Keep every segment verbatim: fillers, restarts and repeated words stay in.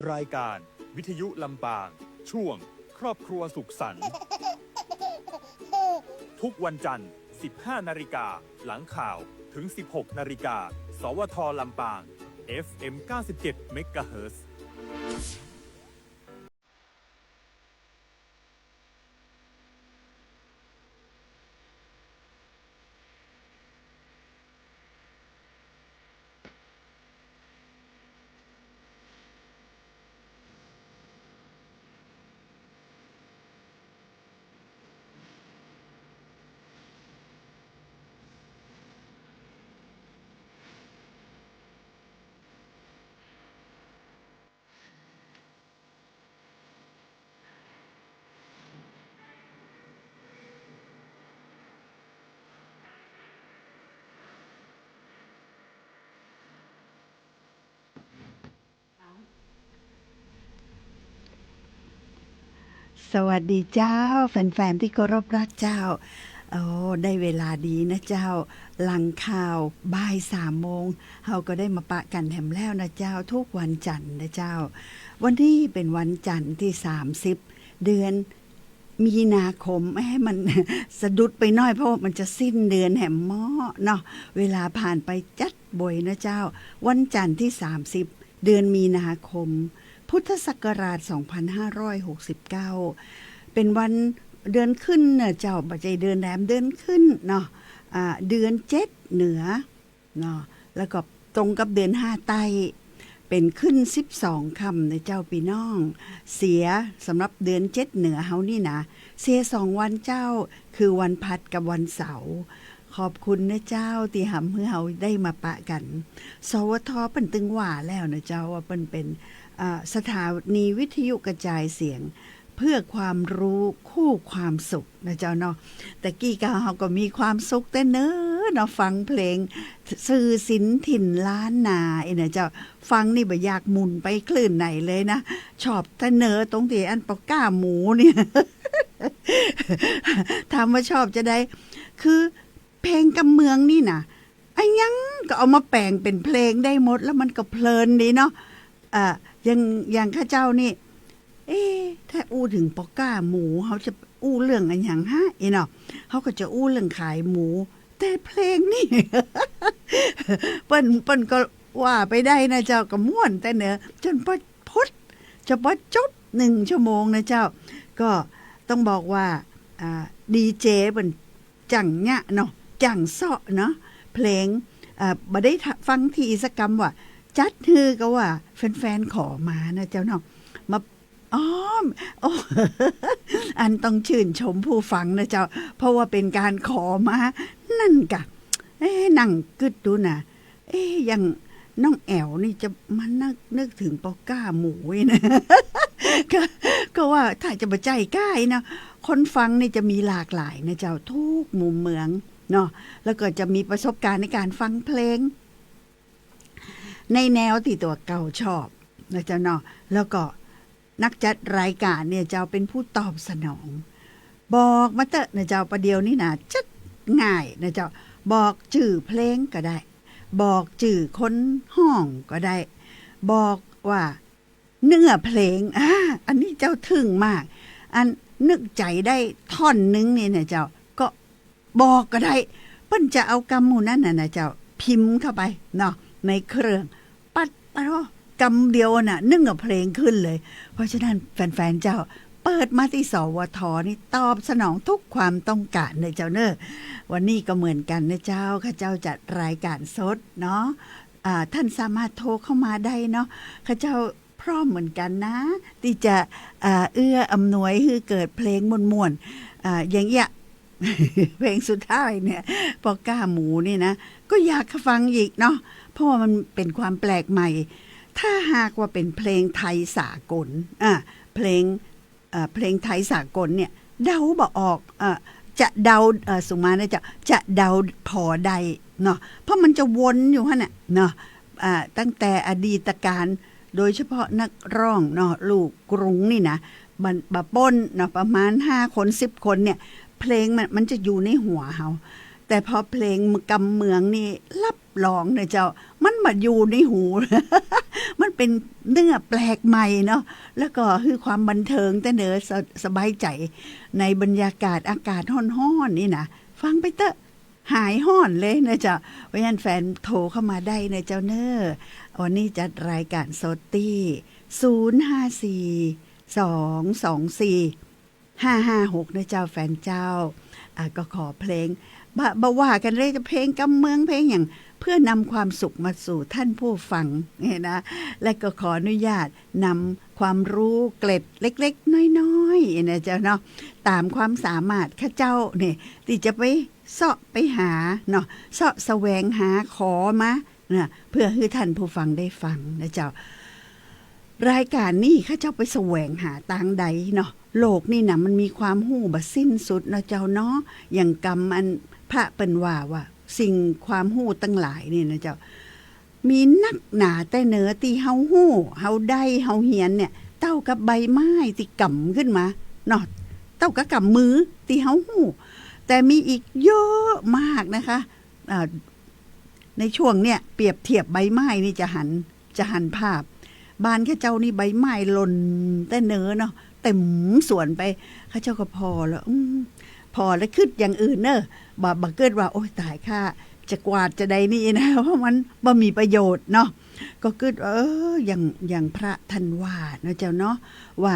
รายการวิทยุลำปาง ช่วงครอบครัวสุขสันต์ ทุกวันจันทร์ สิบห้านาฬิกา หลังข่าว ถึง สิบหกนาฬิกา สวท ลำปาง เอฟเอ็ม เก้าสิบเจ็ดเมกะเฮิรตซ์ สวัสดีเจ้า แฟนๆ ตี้เคารพรักเจ้า โอ้ ได้เวลาดีนะเจ้า หลังข่าวบ่ายสามโมง เฮาก็ได้มาปะกั๋นแหมแล้วนะเจ้า ทุกวันจันทร์นะเจ้า วันนี้เป๋นวันจันทร์ตี้ สามสิบ เดือนมีนาคม แหม มัน สะดุดไปหน้อย เพราะว่ามันจะสิ้นเดือนแหมเนาะ เวลาผ่านไปจั๊ดบ่อยนะเจ้า วันจันทร์ตี้ สามสิบ เดือนมีนาคม พุทธศักราช สองพันห้าร้อยหกสิบเก้า เป๋นวันเดือนขึ้นเนาะเจ้า บ่ใจ้เดือนแรม เดือนขึ้นเนาะ อ่า เดือนเจ็ดเหนือเนาะ แล้วก็ตรงกับเดือนห้าใต้ เป๋นขึ้นสิบสองค่ำนะเจ้าปี้น้อง เสียสำหรับเดือนเจ็ดเหนือเฮานี่นะ เสียสองวันเจ้า คือวันพัดกับวันเสาร์ ขอบคุณนะเจ้า ตี้ทำหื้อเฮาได้มาปะกั๋น สวท เปิ้นตึงว่าแล้วนะเจ้า ว่าเปิ้นเป๋น อ่า สถานีวิทยุกระจายเสียง เพื่อความรู้คู่ความสุขนะเจ้าเนาะ แต่กี้ก็เฮาก็มีความสุขแต๊เนอเนาะ ฟังเพลงซื่อศิลป์ถิ่นล้านนาอี้นะเจ้า ฟังนี่บ่อยากหมุนไปคลื่นไหนเลยนะ ชอบแต๊เนอตรงตี้อันปอก้าหมูเนี่ย ถามว่าชอบจาใด คือเพลงกำเมืองนี่นะ อะหยังก็เอามาแป๋งเป๋นเพลงได้หมด แล้วมันก็เพลินดีเนาะ อ่า อย่าง อย่างข้าเจ้านี่ เอ๊ะ ถ้าอู้เถิงปอก้าหมู เฮาจะอู้เรื่องอะหยังฮะ อี้เนาะ เฮาก็จะอู้เรื่องขายหมู แต่เพลงนี่ เปิ้น เปิ้นก็ว่าไปได้นะเจ้า ก็ม่วนแต๊เนอ จ๋นปอพุด จะปอจบหนึ่งชั่วโมงนะเจ้า ก็ต้องบอกว่า อ่า ดีเจเปิ้น จั่งเยียะเนาะ จั่งเซาะเนาะ เพลง เอ่อ บ่ได้ฟังถี่สักกำว่า จั๊ดหื้อก็ว่า แฟนๆ ขอมานะเจ้าเนาะ มา อ้อม โอ้ อันต้องชื่นชมผู้ฟังนะเจ้า เพราะว่าเป๋นก๋านขอมา นั่นกะ เอ๊ะ นั่งกึ๊ดดูนะ เอ๊ะ อย่างน้องแอ๋วนี่จะมานึก นึกเถิงปอก้าหมูอี้นะ ก็ ก็ว่าถ้าจะบ่ใจ้ก้าอี้นะ คนฟังนี่จะมีหลากหลายนะเจ้า ทุกมุมเมืองเนาะ แล้วก็จะมีประสบการณ์ในก๋านฟังเพลง ในแนวตี้ตั๋วเก่าชอบนะเจ้าเนาะ แล้วก็ นักจัดรายก๋านเนี่ยเจ้าเป๋นผู้ตอบสนอง บอกมาเต๊อะนะเจ้า ประเดี๋ยวนี้นะ จั๊ดง่ายนะเจ้า บอกจื้อเพลงก็ได้ บอกจื้อคนฮ้องก็ได้ บอกว่าเนื้อเพลง อ่า อันนี้เจ้าทึ่งมาก อันนึกใจ๋ได้ท่อนนึ่งนี่นะเจ้า ก็ บอกก็ได้ เปิ้นจะเอากำหมู่นั้นน่ะนะเจ้า พิมพ์เข้าไปเนาะ ในเครื่อง ปั๊ด ปั๊ด โอ้ กำเดียวน่ะ นึ่งกับเพลงขึ้นเลย เพราะฉะนั้นแฟนๆ เจ้า เปิดมาตี้ สวท นี่ตอบสนองทุกความต้องการเลยเจ้าเน่อ วันนี้ก็เหมือนกั๋นนะเจ้า ข้าเจ้าจัดรายก๋านสดเนาะ อ่า ท่านสามารถโทรเข้ามาได้เนาะ ข้าเจ้า พร้อมเหมือนกั๋นนะ ตี้จะ อ่า เอื้ออำนวยหื้อเกิดเพลงม่วนๆ อ่า อย่างเอี้ย เพลงสุดท้ายเนี่ย ปอก้าหมูนี่นะ ก็อยากฟังอีกเนาะ เพราะว่ามันเป๋นความแปลกใหม่ ถ้าหากว่าเป๋นเพลงไทยสากล อ่า เพลง เอ่อ เพลงไทยสากลเนี่ย เดาบ่ออก เอ่อ จะเดา เอ่อ สุมานะจะ จะเดาผ่อได้เนาะ เพราะมันจะวนอยู่หั้นน่ะเนาะ อ่า ตั้งแต่อดีตกาล โดยเฉพาะนักร้องเนาะ ลูกกรุงนี่นะ มันบ่ป๊นเนาะ ประมาณห้าคน สิบคนเนี่ย เพลงมัน มันจะอยู่ในหัวเฮา แต่พอเพลงกำเมืองนี่ ลับ ร้องนะเจ้า มันบ่อยู่ในหู มันเป๋นเนื้อแปลกใหม่เนาะ แล้วก็หื้อความบันเทิงแต๊เนอ ส- สบายใจ๋ ในบรรยากาศอากาศฮ้อนๆ นี่นะ ฟังไปเต๊อะ หายฮ้อนเลยนะเจ้า เพราะฉะนั้นแฟนโทรเข้ามาได้นะเจ้าเนอ วันนี้จัดรายการสดตี้ ศูนย์ห้าสี่ สองสองสี่ ห้าห้าหก นะเจ้า แฟนเจ้า อ่ะ ก็ขอเพลง บ่- บ่ว่ากั๋นเลย จะเพลงกำเมือง เพลงหยัง เพื่อนำความสุขมาสู่ท่านผู้ฟังเนี่ยนะ และก็ขออนุญาตนำความรู้เกร็ดเล็กๆ น้อยๆ นะเจ้าเนาะ ต๋ามความสามารถข้าเจ้าเนี่ย ตี้จะไปเซาะไปหาเนาะ เซาะแสวงหาขอมานะ เพื่อหื้อท่านผู้ฟังได้ฟังนะเจ้า รายการนี่ข้าเจ้าไปแสวงหาตางใดเนาะ โลกนี่นะมันมีความฮู้บ่สิ้นสุดเนาะเจ้าเนาะ อย่างกำอันพระเปิ้นว่า ว่าสิ่งความฮู้ตังหลายนี่นะเจ้า มีนักหนาแต๊เนอตี้เฮาฮู้ เฮาได้ เฮาเฮียนเนี่ย เต้ากับใบไม้ตี้กำขึ้นมาเนาะ เต้ากับกำมือตี้เฮาฮู้ แต่มีอีกเยอะมากนะคะ อ่า ในช่วงเนี่ยเปรียบเทียบใบไม้นี่จะหัน จะหันภาพ บ้านข้าเจ้านี่ใบไม้หล่นแต๊เนอเนาะ เต็มสวนไป ข้าเจ้าก็ผ่อแล้ว อืม ผ่อแล้วกึ๊ดอย่างอื่นเนอะ บ่- บ่กึ๊ดว่า โอ๊ย ต๋ายข้า จะกวาดจะใดนี่นะ เพราะมันบ่มีประโยชน์เนาะ ก็กึ๊ดว่า เออ อย่าง อย่างพระท่านว่าเนาะเจ้าเนาะ ว่า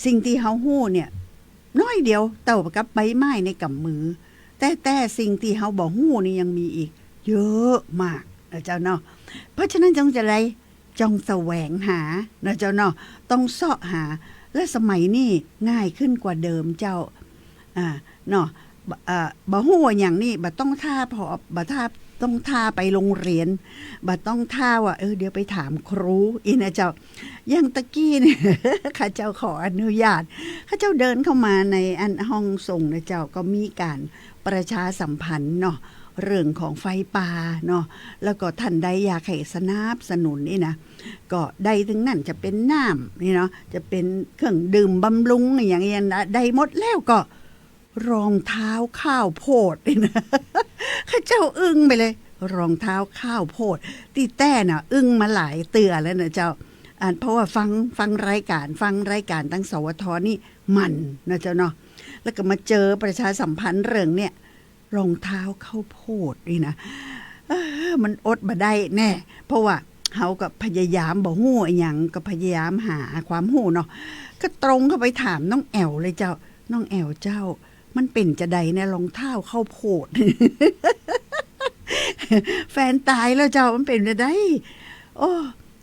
สิ่งตี้เฮาฮู้เนี่ย น้อยเดียว เต้ากับใบไม้ในกำมือ แต่ แต่สิ่งตี้เฮาบ่ฮู้นี่ยังมีอีก เยอะมากนะเจ้าเนาะ เพราะฉะนั้นจงจะใด จงแสวงหานะเจ้าเนาะ ต้องเซาะหา และสมัยนี้ง่ายขึ้นกว่าเดิมเจ้า อ่า เนาะ บ่- อ่า บ่ฮู้อะหยังนี่ บ่ต้องท่าผ่อ บ่ท่า ต้องท่าไปโฮงเฮียน บ่ต้องท่าว่า เออ เดี๋ยวไปถามครู อี้นะเจ้า อย่างตะกี้นี่ ข้าเจ้าขออนุญาต ข้าเจ้าเดินเข้ามาในอันห้องส่งนะเจ้า ก็มีก๋านประชาสัมพันธ์เนาะ เรื่องของไฟป่าเนาะ แล้วก็ท่านใดอยากหื้อสนับสนุนนี่นะ ก็ได้ตึงนั้น จะเป๋นน้ำนี่เนาะ จะเป๋นเครื่องดื่มบำรุงอะหยัง อะหยังนะ ได้หมด แล้วก็รองเท้าข้าวโพดนี่นะ ข้าเจ้าอึ้งไปเลย รองเท้าข้าวโพด ตี้แต๊น่ะ อึ้งมาหลายเตื้อแล้วนะเจ้า อัน เพราะว่าฟัง ฟังรายก๋าน ฟังรายก๋านตัง สวท นี่มันนะเจ้าเนาะ แล้วก็มาเจอประชาสัมพันธ์เรื่องเนี่ย รองเท้าข้าวโพดนี่นะ เออ มันอดบ่ได้แน่ เพราะว่าเฮาก็พยายาม บ่ฮู้อะหยัง ก็พยายามหาความฮู้เนาะ ก็ตรงเข้าไปถามน้องแอ๋วเลยเจ้า น้องแอ๋วเจ้า มันเป๋นจะใดเนี่ย รองเท้าข้าวโพด แฟนต๋ายแล้วเจ้า มันเป๋นจะใด โอ้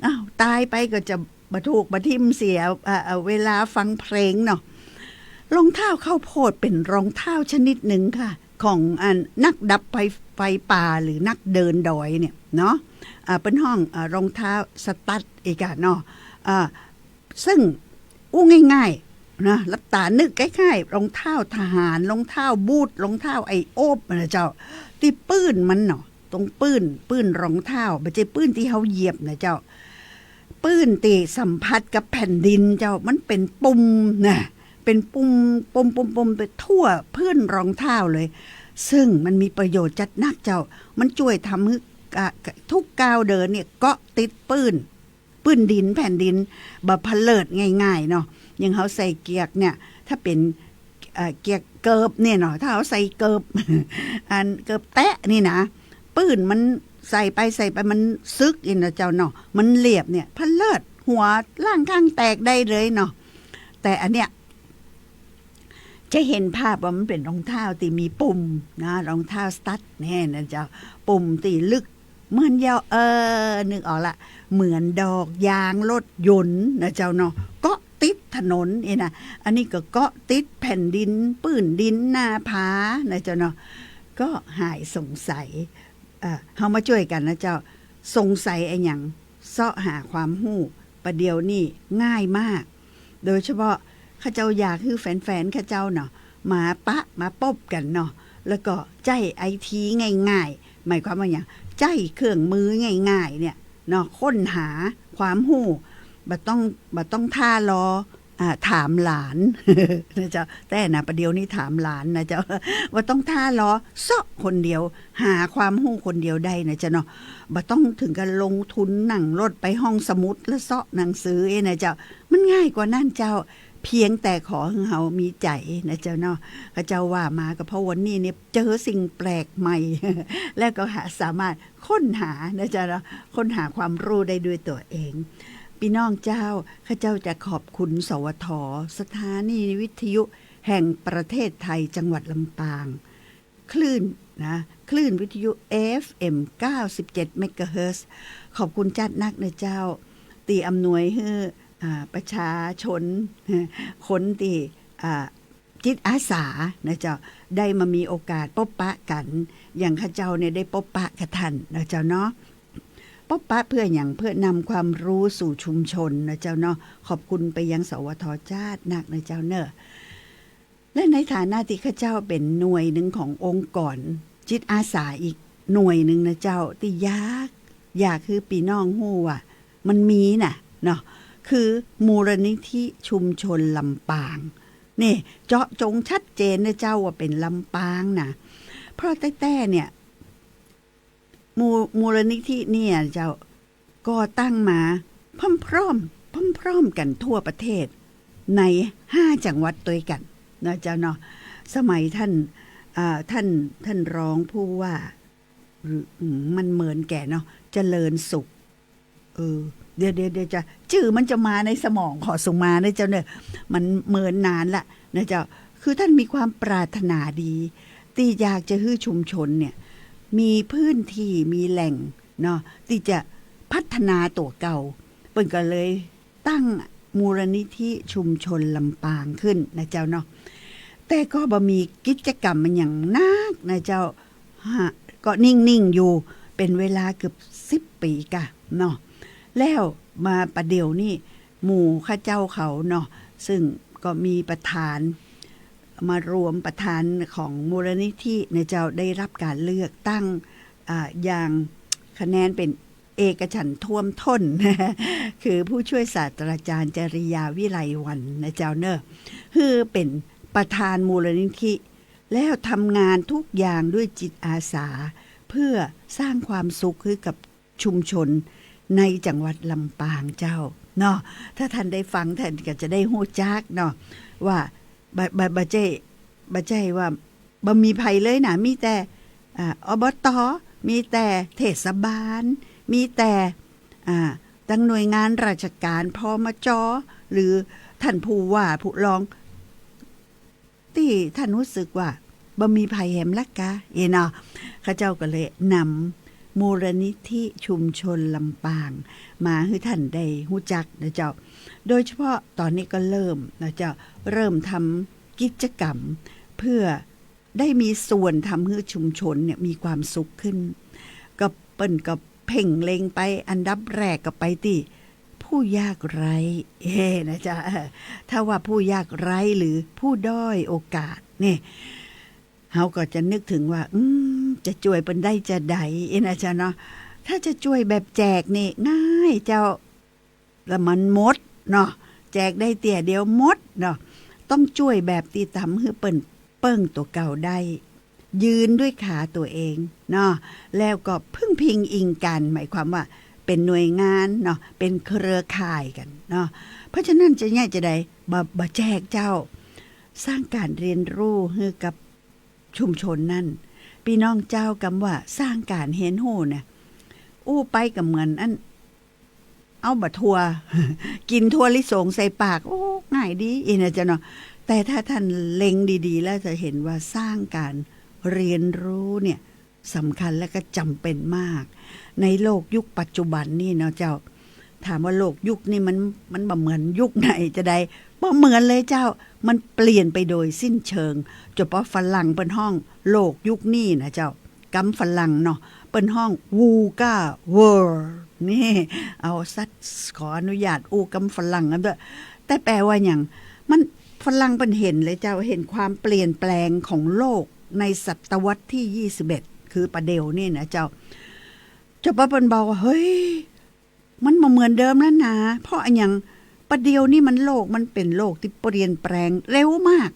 อ้าว ต๋ายไปก็จะบ่ถูกบ่ทิ่มเสีย เอ่อ เอ่อ เวลาฟังเพลงเนาะ รองเท้าข้าวโพดเป๋นรองเท้าชนิดนึ่งค่ะ ของอันนักดับไฟ- ไฟป่าหรือนักเดินดอยเนี่ยเนาะ อ่า เปิ้นฮ้อง อ่า รองเท้าสตั๊ดอีกอะเนาะ อ่า ซึ่งอู้ง่ายๆ นะ หลับต๋านึกคล้ายๆ รองเท้าทหาร รองเท้าบูท รองเท้าไอ้โอ๊บนะเจ้า ตี้ปื้นมันเนาะ ตรงปื้น ปื้นรองเท้า บ่ใจ้ปื้นตี้เฮาเหยียบนะเจ้า ปื้นตี้สัมผัสกับแผ่นดินเจ้า มันเป๋นปุ่มนะ เป๋นปุ่ม ปุ่ม ปุ่ม ปุ่ม ไปทั่วพื้นรองเท้าเลย ซึ่งมันมีประโยชน์จัดนักเจ้า มันจ้วยทำหื้อ อ่ะ ทุกก้าวเดินเนี่ยเกาะติดปื้น ปื้นดินแผ่นดิน บ่ผะเลิดง่ายๆ เนาะ อย่างเฮาใส่เกียกเนี่ย ถ้าเป๋น เอ่อ เกียกเกิบเนี่ยเนาะ ถ้าเฮาใส่เกิบ อันเกิบแตะนี่นะ ปื้นมันใส่ไปใส่ไปมันสึกอี้นะเจ้าเนาะ มันเลียบเนี่ย ผะเลิด หัวล้างข้างแตกได้เลยเนาะ แต่อันเนี้ย จะหันภาพว่ามันเป๋นรองเท้าตี้มีปุ่มนะ รองเท้าสตั๊ดเนี่ยนะเจ้า ปุ่มตี้ลึก เหมือนยาว เออ นึกออกละ เหมือนดอกยางรถยนต์นะเจ้าเนาะ เกาะติดถนนนี่นะ อันนี้ก็เกาะติดแผ่นดิน ปื้นดินหน้าผานะเจ้าเนาะ ก็หายสงสัย อ่ะ เฮามาจ้วยกั๋นนะเจ้า สงสัยอะหยัง เซาะหาความฮู้ ประเดี๋ยวนี้ง่ายมาก โดยเฉพาะข้าเจ้าอยากหื้อแฟนๆ ข้าเจ้าเนาะ มาปะมาปบกั๋นเนาะ แล้วก็ใจ๊ไอทีง่ายๆ หมายความว่าหยัง ใจ๊เครื่องมือง่ายๆ เนี่ยเนาะ ค้นหาความฮู้ บ่ต้อง บ่ต้องท่ารอ อ่า ถามหลาน นะเจ้า แต่นะ ประเดี๋ยวนี้ถามหลานนะเจ้า บ่ต้องถ่ารอ เซาะคนเดียว หาความฮู้คนเดียวได้นะเจ้าเนาะ บ่ต้องเถิงกับลงทุนนั่งรถไปห้องสมุดแล้วเซาะหนังสือเองนะเจ้า มันง่ายกว่านั้นเจ้า เพียงแต่ขอหื้อเฮามีใจ๋นะเจ้าเนาะ เขาเจ้าว่ามาก็เพราะวันนี้เนี่ยเจอสิ่งแปลกใหม่ แล้วก็หา สามารถค้นหานะเจ้าเนาะ ค้นหาความรู้ได้ด้วยตั๋วเอง ปี้น้องเจ้า ข้าเจ้าจะขอบคุณ สวท สถานีวิทยุแห่งประเทศไทย จังหวัดลำปาง คลื่นนะ คลื่นวิทยุ เอฟเอ็ม เก้าสิบเจ็ดเมกะเฮิรตซ์ ขอบคุณจ๊าดนักนะเจ้า ตี้อำนวยหื้อ อ่า ประชาชน คนตี้ อ่า จิตอาสานะเจ้า ได้มามีโอกาสปบปะกั๋น อย่างข้าเจ้าเนี่ยได้ปบปะกับท่านนะเจ้าเนาะ ปบปะเพื่อหยัง เพื่อนำความรู้สู่ชุมชนนะเจ้าเนาะ ขอบคุณไปยัง สวท จ๊าดนักนะเจ้าเน่อ และในฐานะตี้ข้าเจ้าเป๋นหน่วยนึ่งขององค์กรจิตอาสาอีกหน่วยนึ่งนะเจ้า ตี้อยาก อยากหื้อปี้น้องฮู้ว่ามันมีน่ะเนาะ คือมูลนิธิชุมชนลำปาง นี่ เจาะจงชัดเจนนะเจ้าว่าเป๋นลำปางน่ะ เพราะแต๊ๆ เนี่ย มู มูลนิธิเนี่ยเจ้า ก่อตั้งมาพร้อมๆ พร้อมๆ กั๋นทั่วประเทศ ในห้าจังหวัดตวยกั๋นนะเจ้าเนาะ สมัยท่าน อ่า ท่าน ท่านรองผู้ว่า หรือ อืม มันเหมือนแก่เนาะ เจริญสุข เออ เดี๋ยว เดี๋ยว เดี๋ยวจะ จื้อมันจะมาในสมองของสุมานะเจ้าเน่อ มันเมินนานละนะเจ้า คือท่านมีความปรารถนาดี ตี้อยากจะหื้อชุมชนเนี่ย มีพื้นที่ มีแหล่งเนาะ ตี้จะพัฒนาตั๋วเก่า เปิ้นก็เลยตั้งมูลนิธิชุมชนลำปางขึ้นนะเจ้าเนาะ แต่ก็บ่มีกิจกรรมมันหยังนักนะเจ้า ฮะ ก็นิ่งๆ อยู่ เป๋นเวลาเกือบสิบปี๋ก่ะเนาะ แล้วมาประเดี๋ยวนี้ หมู่ข้าเจ้าเขาเนาะ ซึ่งก็มีประธาน มารวมประธานของมูลนิธินะเจ้า ได้รับก๋านเลือกตั้ง อ่า อย่างคะแนนเป๋นเอกฉันท์ท่วมท้น คือผู้ช่วยศาสตราจารย์จริยา วิไลวรรณนะเจ้าเน่อ หื้อเป๋นประธานมูลนิธิ แล้วทำงานทุกอย่างด้วยจิตอาสา เพื่อสร้างความสุขให้กับชุมชนในจังหวัดลำปางเจ้าเนาะ ถ้าท่านได้ฟังท่านก็จะได้ฮู้จักเนาะ ว่าบ่ บ่ บ่ใจ้ บ่ใจ้ว่าบ่มีใผเลยน่ะ มีแต่ อ่า อบต. มีแต่เทศบาล มีแต่ อ่า ตังหน่วยงานราชก๋าน พมจ. หรือท่านผู้ว่าผู้รอง ตี้ท่านฮู้สึกว่าบ่มีใผแหมละกา เอเนาะ ข้าเจ้าก็เลยนำมูลนิธิชุมชนลำปางมาหื้อท่านได้ฮู้จักนะเจ้า โดยเฉพาะต๋อนนี้ก็เริ่มนะเจ้า เริ่มทำกิจกรรมเพื่อได้มีส่วนทำหื้อชุมชนเนี่ยมีความสุขขึ้น ก็เปิ้นก็เพ่งเล็งไป อันดับแรกก็ไปตี้ ผู้ยากไร้ เอ้ นะเจ้า เออ ถ้าว่าผู้ยากไร้หรือผู้ด้อยโอกาสเนี่ย เฮาก็จะนึกเถิงว่า อืม จะจ้วยเปิ้นได้จาใด เอ้ นะเจ้าเนาะ ถ้าจะจ้วยแบบแจกนี่ง่ายเจ้า แล้วมันหมดเนาะ แจกได้เตื้อเดียวหมดเนาะ ต้องจ้วยแบบตี้ทำหื้อเปิ้นเปิ้งตั๋วเก่าได้ ยืนด้วยขาตั๋วเองเนาะ แล้วก็พึ่งพิงอิงกั๋น หมายความว่าเป๋นหน่วยงานเนาะ เป๋นเครือข่ายกั๋นเนาะ เพราะฉะนั้นจะเยียะจาใด บ่ บ่แจกเจ้า สร้างก๋านเฮียนฮู้หื้อกับชุมชนนั้น ปี้น้องเจ้า กำว่าสร้างก๋านเฮียนฮู้เนี่ย อู้ไปก็เหมือนอัน เอาบ่าถั่ว กิ๋นถั่วลิสงใส่ปาก โอ้ ง่ายดี อี้นะเจ้าเนาะ แต่ถ้าท่านเล็งดีๆ แล้วจะเห็นว่าสร้างก๋านเฮียนฮู้เนี่ยสำคัญและก็จ๋ำเป๋นมาก ในโลกยุคปัจจุบันนี่เนาะเจ้า ถามว่าโลกยุคนี่มัน มันบ่เหมือนยุคไหนจาใด บ่เหมือนเลยเจ้า มันเปลี่ยนไปโดยสิ้นเชิง จนป้อฝรั่งเปิ้นฮ้องโลกยุคนี้นะเจ้า กำฝรั่งเนาะ เปิ้นฮ้อง VUCA world นี่ เอาสัก ขออนุญาตอู้กำฝรั่งกั๋นเต๊อะ แต่แปลว่าหยัง มัน ฝรั่งเปิ้นหันเลยเจ้า หันความเปลี่ยนแปลงของโลกในศตวรรษตี้ยี่สิบเอ็ด คือปะเดี๋ยวนี้นะเจ้า จนป้อเปิ้นบอกว่า เฮ้ย มันบ่เหมือนเดิมแล้วนะ เพราะอะหยัง ป ประเดี๋ยวนี้มันโลกมันเป๋นโลกตี้เปลี่ยนแปลงเร็วมาก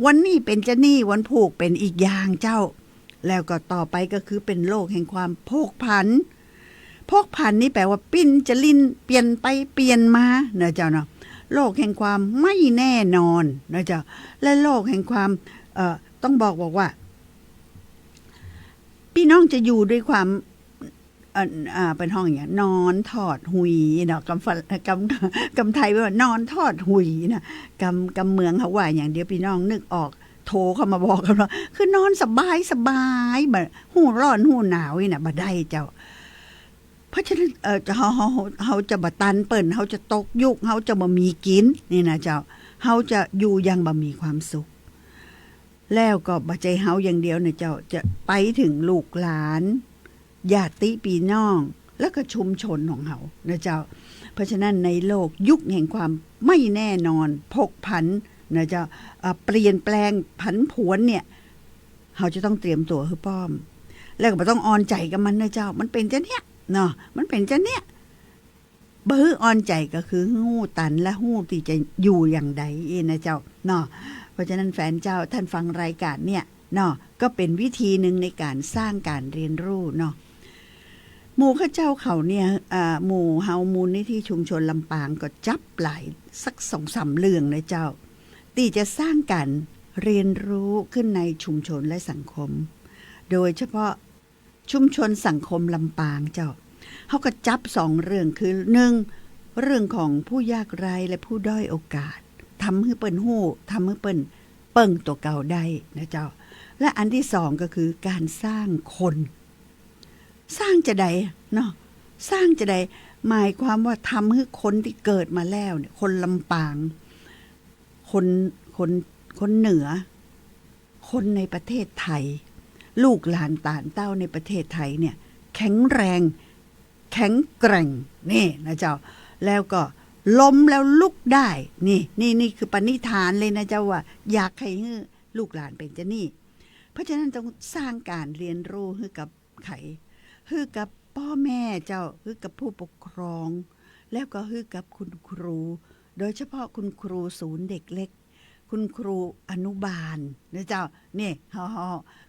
วันนี้เป๋นจานี่ วันพูกเป๋นอีกอย่างเจ้า แล้วก็ต่อไปก็คือเป๋นโลกแห่งความผกผัน ผกผันนี่แป๋ว่าปิ้นจะลิ้นเปลี่ยนไปเปลี่ยนมานะเจ้าเนาะ โลกแห่งความไม่แน่นอนนะเจ้า และโลกแห่งความ เอ่อ ต้องบอก บอกว่า ปี้น้องจะอยู่ด้วยความ เอ่อ อ่า เปิ้นฮ้องอะหยัง นอนทอดหุยเนาะ กำฟัน กำ กำไทยว่านอนทอดหุยนะ กำ กำเมืองเขาว่าอะหยัง เดี๋ยวปี้น้องนึกออก โทรเข้ามาบอกกั๋นเนาะ คือนอนสบายสบาย บ่ฮู้ร้อนฮู้หนาวนี่นะ บ่ได้เจ้า เพราะฉะนั้น เอ่อ เฮา เฮา เฮาจะบ่ตันเปิ้น เฮาจะตกยุค เฮาจะบ่มีกิ๋น นี่นะเจ้า เฮาจะอยู่อย่างบ่มีความสุข แล้วก็บ่ใจ้เฮาอย่างเดียวนะเจ้า จะไปเถิงลูกหลาน ญาติปี้น้อง แล้วก็ชุมชนของเฮานะเจ้า เพราะฉะนั้นในโลกยุคแห่งความไม่แน่นอน ผกผันนะเจ้า เอ่อ เปลี่ยนแปลงผันผวนเนี่ย เฮาจะต้องเตรียมตั๋วหื้อป้อม แล้วก็บ่ต้องอ่อนใจ๋กับมันนะเจ้า มันเป๋นจาเนี้ยเนาะ มันเป๋นจาเนี้ย บ่หื้ออ่อนใจ๋ก็คือฮู้ตันและฮู้ตี้จะอยู่อย่างใดเองนะเจ้าเนาะ เพราะฉะนั้นแฟนเจ้า ต้านฟังรายก๋านเนี่ยเนาะ ก็เป๋นวิธีนึ่งในก๋านสร้างก๋านเฮียนฮู้เนาะ หมู่ข้าเจ้าเขาเนี่ย อ่า หมู่เฮามูลนิธิชุมชนลำปางก็จับหลายสักสองสามเรื่องนะเจ้า ตี้จะสร้างก๋านเฮียนฮู้ขึ้นในชุมชนและสังคม โดยเฉพาะ ชุมชนสังคมลำปางเจ้า เฮาก็จับสองเรื่อง คือ นึ่ง เรื่องของผู้ยากไร้และผู้ด้อยโอกาส ทำหื้อเปิ้นฮู้ ทำหื้อเปิ้นเปิ้งตั๋วเก่าได้นะเจ้า และอันตี้สองก็คือก๋านสร้างคน สร้างจาใดเนาะ สร้างจาใด หมายความว่าทำหื้อคนตี้เกิดมาแล้วเนี่ย คนลำปาง คน คน คนเหนือ คนในประเทศไทย ลูกหลานต่างด้าวในประเทศไทยเนี่ย แข็งแรง แข็งแกร่ง นี่นะเจ้า แล้วก็ล้มแล้วลุกได้ นี่ นี่ นี่คือปณิธานเลยนะเจ้า ว่าอยากหื้อลูกหลานเป๋นจานี่ เพราะฉะนั้นต้องสร้างก๋านเฮียนฮู้หื้อกับใผ หื้อกับป้อแม่เจ้า หื้อกับผู้ปกครอง แล้วก็หื้อกับคุณครู โดยเฉพาะคุณครูศูนย์เด็กเล็ก คุณครูอนุบาลนะเจ้า นี่ เฮา เฮา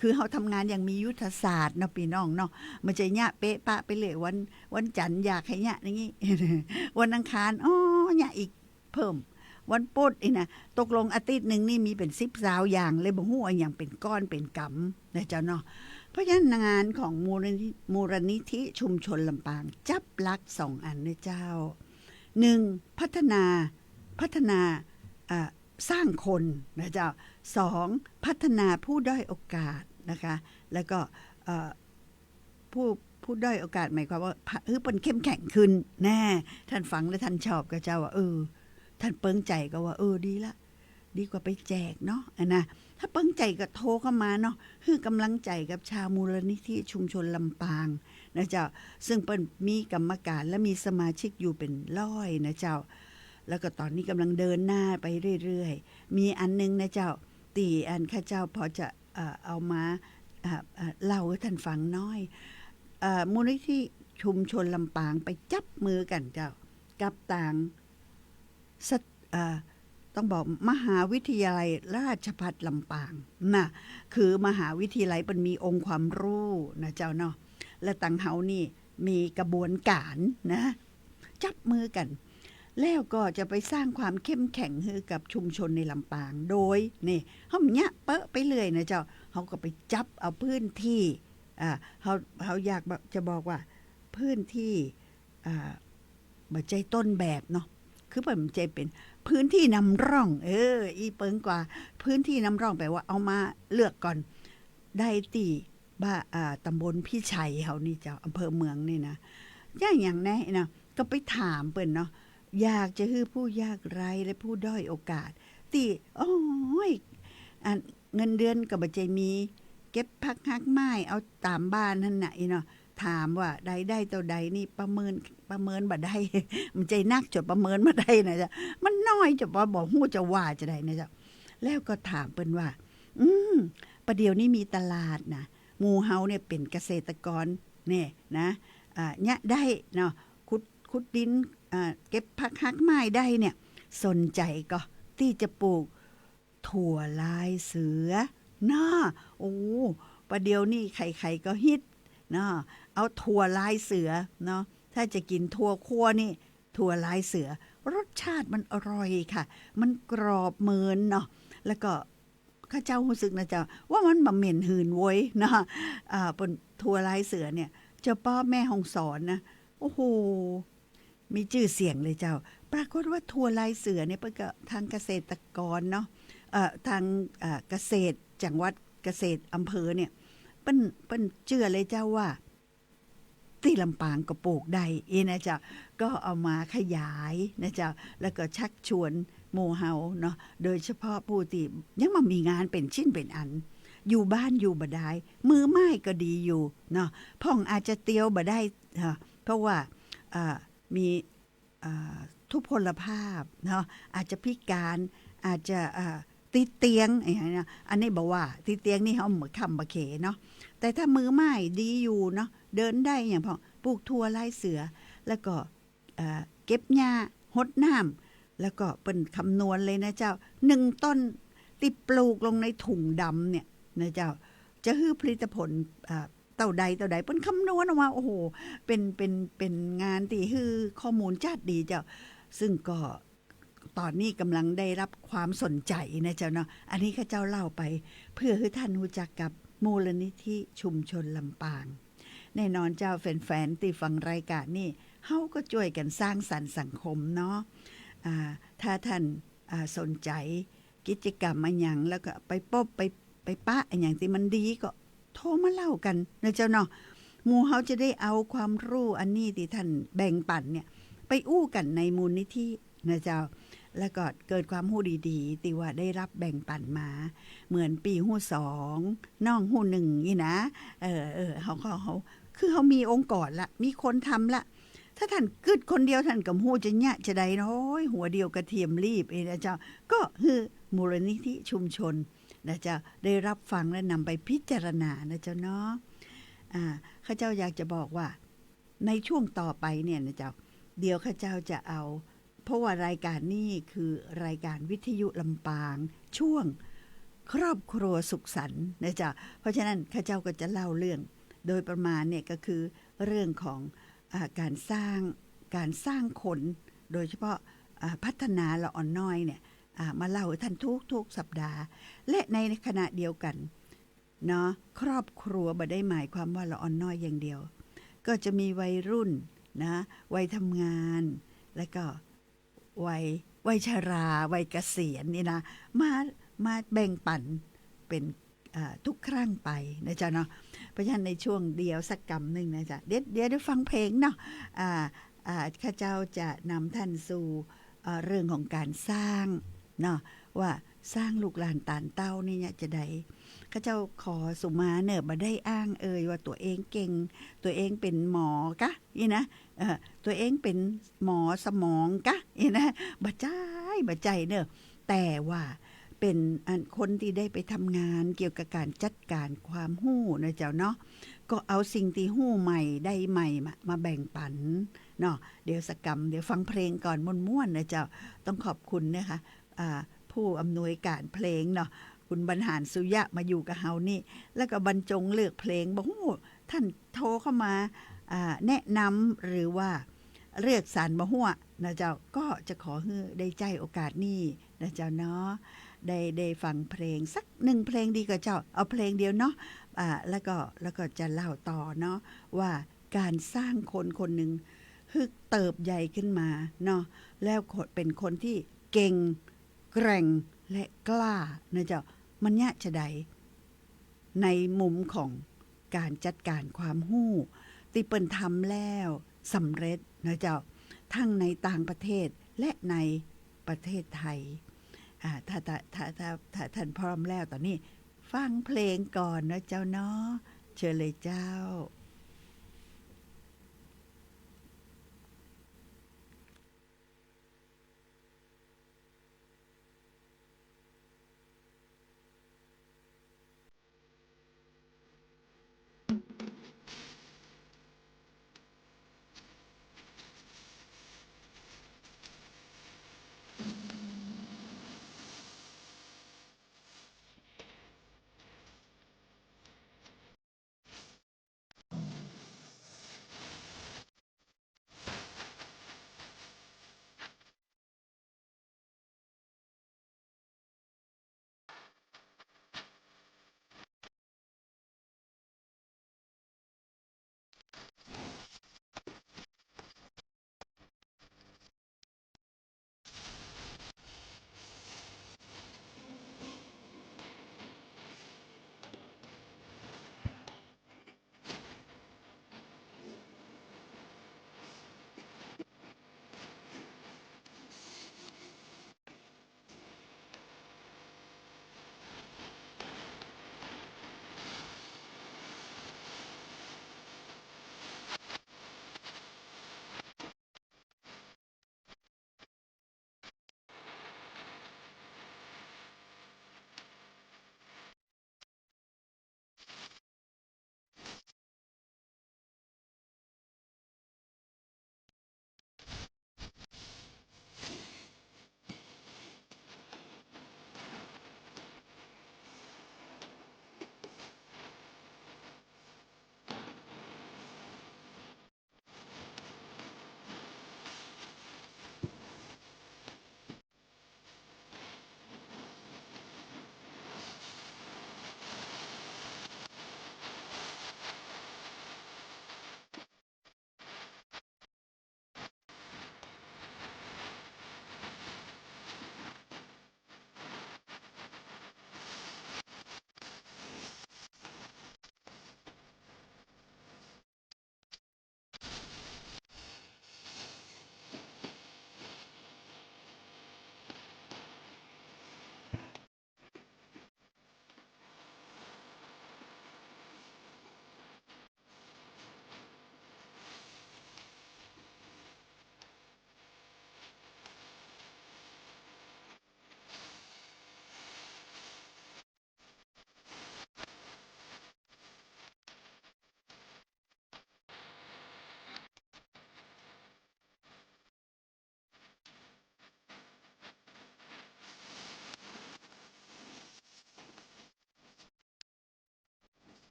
คือเฮาทำงานอย่างมียุทธศาสตร์เนาะปี้น้องเนาะ บ่ใจ้เยียะเป๊ะปะไปเลย วัน วันจันทร์อยากหื้อเยียะอย่างนี้ วันอังคาร อ้อ เยียะอีกเพิ่ม วันปุธนี่นะ ตกลงอาทิตย์นึ่งนี่มีเป๋นสิบซาวอย่างเลย บ่ฮู้อะหยังเป๋นก้อนเป๋นกำนะเจ้าเนาะ เพราะฉะนั้นงานของมูลนิธิ มูลนิธิชุมชนลำปาง จับหลักสองอันนะเจ้า นึ่ง พัฒนา พัฒนา อ่า สร้างคนนะเจ้า สอง พัฒนาผู้ด้อยโอกาสนะคะ แล้วก็ เอ่อ ผู้ ผู้ด้อยโอกาสหมายความว่า พะ หื้อเปิ้นเข้มแข็งขึ้น แน่ ต้านฟังแล้วต้านชอบก่อเจ้าว่า เออ ต้านเปิ้งใจ๋ก่อว่า เออ ดีละ ดีกว่าไปแจกเนาะ อะนะ ถ้าเปิ้งใจ๋ก็โทรเข้ามาเนาะ หื้อกำลังใจ๋กับชาวมูลนิธิชุมชนลำปางนะเจ้า ซึ่งเปิ้นมีกรรมการและมีสมาชิกอยู่เป๋นร้อยนะเจ้า แล้วก็ต๋อนนี้ก๋ำลังเดินหน้าไปเรื่อยๆ มีอันนึ่งนะเจ้า ตี้อันข้าเจ้าพอจะ เอ่อ เอามา เอ่อ เอ่อ เล่าหื้อต้านฟังหน้อย เอ่อ มูลนิธิชุมชนลำปางไปจับมือกั๋นเจ้า กับตาง สะ เอ่อ ต้องบอกมหาวิทยาลัยราชภัฏลำปางนะ คือมหาวิทยาลัยเปิ้นมีองค์ความรู้นะเจ้าเนาะ และตางเฮานี่มีกระบวนก๋านนะ จับมือกั๋น แล้วก็จะไปสร้างความเข้มแข็งหื้อกับชุมชนในลำปาง โดย นี่ เฮาเยียะเป๊ะไปเรื่อยนะเจ้า เฮาก็ไปจับเอาพื้นที่ อ่า เฮา เฮาอยากบอก จะบอกว่าพื้นที่ อ่า บ่ใจ้ต้นแบบเนาะ คือบ่ใจ้เป๋นพื้นที่นำร่อง เออ อี้เปิ้งกว่า พื้นที่นำร่องแป๋ว่าเอามาเลือกก่อน ได้ตี้บ้าน อ่า ตำบลพิชัยเฮานี่เจ้า อำเภอเมืองนี่นะ อย่าง อย่างแน่นะ ก็ไปถามเปิ้นเนาะ อยากจะหื้อผู้ยากไร้และผู้ด้อยโอกาส ตี้ โอ้ย อัน เงินเดือนก็บ่ใจ้มี เก็บผักหักไม้เอาต๋ามบ้านหั้นน่ะ อี้เนาะ ถามว่ารายได้เต้าใดนี่ประเมิน ประเมินบ่ได้ มันใจ้นักจ๋นประเมินบ่ได้นะเจ้า มันน้อยจ๋นบ่ บ่ฮู้จะว่าจาใดนะเจ้า แล้วก็ถามเปิ้นว่า อืม ประเดี๋ยวนี้มีตลาดนะ หมู่เฮาเนี่ยเป๋นเกษตรกรเนี่ยนะ อ่า เยียะได้เนาะ ขุด ขุดดิน อ่า เก็บผักฮากไม้ได้เนี่ย สนใจ๋ก่อตี้จะปลูก ถั่วลายเสือเนาะ โอ้ ประเดี๋ยวนี้ใครๆ ก็ฮิตเนาะ เอาถั่วลายเสือเนาะ ถ้าจะกิ๋นถั่วคั่วนี่ ถั่วลายเสือ รสชาติมันอร่อยค่ะ มันกรอบเมินเนาะ แล้วก็ข้าเจ้าฮู้สึกนะเจ้า ว่ามันบ่เหม็นหืนโว้ยเนาะ อ่า เปิ้น ถั่วลายเสือเนี่ย เจ้าป้อแม่ฮ่องสอนนะ โอ้โห มีจื้อเสียงเลยเจ้า ปรากฏว่าถั่วลายเสือเนี่ย เปิ้นก็ ทางเกษตรกรเนาะ เอ่อ ทาง เอ่อ เกษตรจังหวัด เกษตรอำเภอเนี่ย เปิ้น เปิ้นเจื้อเลยเจ้าว่า ตี้ลำปางก็ปลูกได้ อี้นะเจ้า ก็เอามาขยายนะเจ้า แล้วก็ชักชวนหมู่เฮาเนาะ โดยเฉพาะผู้ตี้ยังบ่มีงานเป๋นชิ้นเป๋นอัน อยู่บ้านอยู่บ่ดาย มือไม้ก็ดีอยู่เนาะ พ่องอาจจะเตียวบ่ได้ อ่า เพราะว่า อ่า มี อ่า ทุพพลภาพเนาะ อาจจะพิการ อาจจะ อ่า ติดเตียง อะหยังเนาะ อันนี้บ่ว่า ติดเตียงนี่เฮาบ่ค้ำบ่เขนเนาะ แต่ถ้ามือไม้ดีอยู่เนาะ เดินได้อะหยังพ่อง ปลูกถั่วลายเสือ แล้วก็ อ่า เก็บหญ้า หดน้ำ แล้วก็เปิ้นคำนวณเลยนะเจ้า หนึ่งต้นตี้ปลูกลงในถุงดำเนี่ยนะเจ้า จะหื้อผลิตผล อ่า เต้าใดเต้าใด เปิ้นคำนวณออกมา โอ้โห เป๋น เป๋น เป๋นงานตี้หื้อข้อมูลจ๊าดดีเจ้า ซึ่งก็ต๋อนนี้ก่ำลังได้ฮับความสนใจ๋นะเจ้าเนาะ อันนี้ข้าเจ้าเล่าไป เพื่อหื้อต้านฮู้จักกับมูลนิธิชุมชนลำปาง แน่นอนเจ้า แฟนๆ ตี้ฟังรายก๋านนี่ เฮาก็จ้วยกั๋นสร้างสรรค์สังคมเนาะ อ่า ถ้าต้าน อ่า สนใจ๋ กิจกรรมอะหยัง แล้วก็ไปปบ ไป ไปปะอะหยังตี้มันดีก็โทรมาเล่ากั๋นนะเจ้าเนาะ หมู่เฮาจะได้เอาความฮู้อันนี้ตี้ต้านแบ่งปั๋นเนี่ย ไปอู้กั๋นในมูลนิธินะเจ้า แล้วก็เกิดความฮู้ดีๆ ตี้ว่าได้ฮับแบ่งปั๋นมา เหมือนปี้ฮู้สอง น้องฮู้หนึ่งนี่นะ เออ เออ เฮา เฮา เฮา คือเฮามีองค์กรละ มีคนทำละ ถ้าต้านกึ๊ดคนเดียว ต้านก็บ่ฮู้จะเยียะจะใดเนาะ โอ้ย หัวเดียวกระเทียมลีบ อี้นะเจ้า ก็หื้อมูลนิธิชุมชนนะเจ้า ได้ฮับฟังและนำไปพิจารณานะเจ้าเนาะ อ่า ข้าเจ้าอยากจะบอกว่า ในช่วงต่อไปเนี่ยนะเจ้า เดี๋ยวข้าเจ้าจะเอา เพราะว่ารายก๋านนี่คือรายก๋านวิทยุลำปาง ช่วงครอบครัวสุขสันต์นะเจ้า เพราะฉะนั้นข้าเจ้าก็จะเล่าเรื่อง โดยประมาณเนี่ยก็คือเรื่องของ อ่า ก๋านสร้าง ก๋านสร้างคน โดยเฉพาะ อ่า พัฒนาละอ่อนน้อยเนี่ย อ่า มาเล่าหื้อต้านทุกๆ สัปดาห์ และในขณะเดียวกั๋นเนาะ ครอบครัวบ่ได้หมายความว่าละอ่อนน้อยอย่างเดียว ก็จะมีวัยรุ่นนะ วัยทำงาน แล้วก็ วัย วัยชรา วัยเกษียณนี่นะ มา มาแบ่งปั๋นเป๋น อ่า ทุกครั้งไปนะเจ้าเนาะ เพราะฉะนั้นในช่วงเดียวสักกำนึ่งนะเจ้า เดี๋ยว เดี๋ยวได้ฟังเพลงเนาะ อ่า อ่า ข้าเจ้าจะนำต้านสู่ อ่า เรื่องของก๋านสร้างเนาะ ว่าสร้างลูกหลานต๋านเต้านี่เยียะจะใด ข้าเจ้าขอสุมาเน่อ บ่ได้อ้างเอ่ยว่าตั๋วเองเก่ง ตั๋วเองเป๋นหมอกะ อี้นะ เอ่อ ตั๋วเองเป๋นหมอสมองกะ อี้นะ บ่ใจ้ บ่ใจ้เน่อ แต่ว่าเป๋นอันคนตี้ได้ไปทำงานเกี่ยวกับก๋านจัดก๋านความฮู้นะเจ้าเนาะ ก็เอาสิ่งตี้ฮู้ใหม่ได้ใหม่มา มาแบ่งปั๋นเนาะ เดี๋ยวสักกำ เดี๋ยวฟังเพลงก่อนม่วนๆ นะเจ้า ต้องขอบคุณนะคะ อ่า ผู้อำนวยก๋านเพลงเนาะ คุณบรรหารสุยะมาอยู่กับเฮานี่ แล้วก็บรรจงเลือกเพลง บ่ฮู้ต้านโทรเข้ามา อ่า แนะนำหรือว่าเลือกสรรบ่ฮู้นะเจ้า ก็จะขอหื้อได้ใจ๊โอกาสนี้นะเจ้าเนาะ ได้ ได้ฟังเพลงสักหนึ่งเพลงดีกว่าเจ้า เอาเพลงเดียวเนาะ อ่า แล้วก็ แล้วก็จะเล่าต่อเนาะ ว่าก๋านสร้างคนคนนึ่งหื้อเติบใหญ่ขึ้นมาเนาะ แล้วเป๋นคนตี้เก่ง แกร่งและกล้านะเจ้า มันเยียะจะใด ในมุมของก๋านจัดก๋านความฮู้ตี้เปิ้นทำแล้วสำเร็จนะเจ้า ทั้งในต่างประเทศและในประเทศไทย อ่า ถ้า ถ้า ถ้า ถ้า ถ้าต้านพร้อมแล้ว ต๋อนนี้ฟังเพลงก่อนนะเจ้าเนาะ เชิญเลยเจ้า